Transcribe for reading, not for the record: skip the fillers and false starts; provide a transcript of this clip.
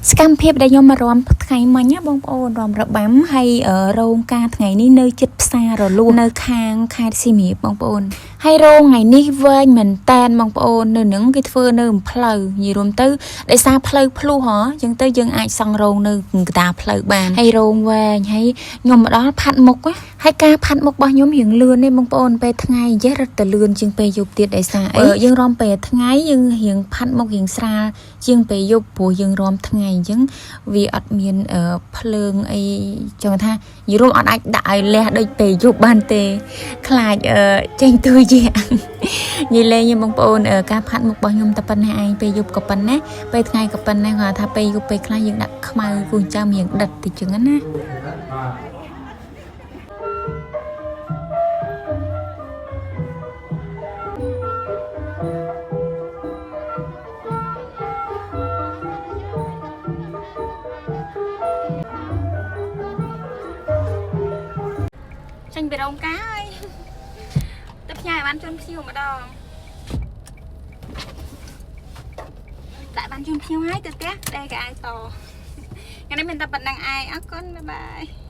សកម្មភាពដែលខ្ញុំមករំថ្ងៃមិញណាបងប្អូនរំរបាំហើយរោងការថ្ងៃនេះនៅចិត្តផ្សាររលួសនៅខាងខេត្តសៀមរាបបងប្អូនហើយរោងថ្ងៃនេះវែងមែនតែនបងប្អូននៅនឹងគេធ្វើនៅផ្លូវនិយាយរួមទៅដោយសារផ្លូវភ្លោះហ៎អញ្ចឹងទៅយើងអាចសង់រោងនៅកណ្ដាលផ្លូវបានហើយរោងវែងហើយខ្ញុំមកដល់ផាត់មុខណាហើយការផាត់មុខរបស់ខ្ញុំរៀងលឿនទេបងប្អូនពេលថ្ងៃចេះរត់ទៅលឿនជាងពេលយប់ទៀតដោយសារអីយើងរំពេលថ្ងៃយើងរៀងផាត់មុខរៀងស្រាលជាងពេលយប់ព្រោះយើងរំថ្ងៃអញ្ចឹងវាអត់មានភ្លើងអីចង់ថានិយាយរួមអត់អាចដាក់ឲ្យលះដូចពេលយប់បានទេខ្លាចចេញទួយៈនិយាយលេងបងប្អូនការផាត់មុខរបស់ខ្ញុំតែប៉ុណ្ណេះឯងពេលយប់ក៏ប៉ុណ្ណេះពេលថ្ងៃក៏ប៉ុណ្ណេះគាត់ថាពេលយប់ពេលខ្លះយើងដាក់ខ្មៅគូសចាំរៀងដិតតិចចឹងណា ចេញពីរោងការហើយទៅផ្ញើឲ្យបានជូនភ្ញៀវម្ដងដាក់បានជូនភ្ញៀវហើយទៅផ្ទះដេកកៅអៅតថ្ងៃនេះមានតែប៉ុណ្្នឹងឯងអរគុណបាយបាយ។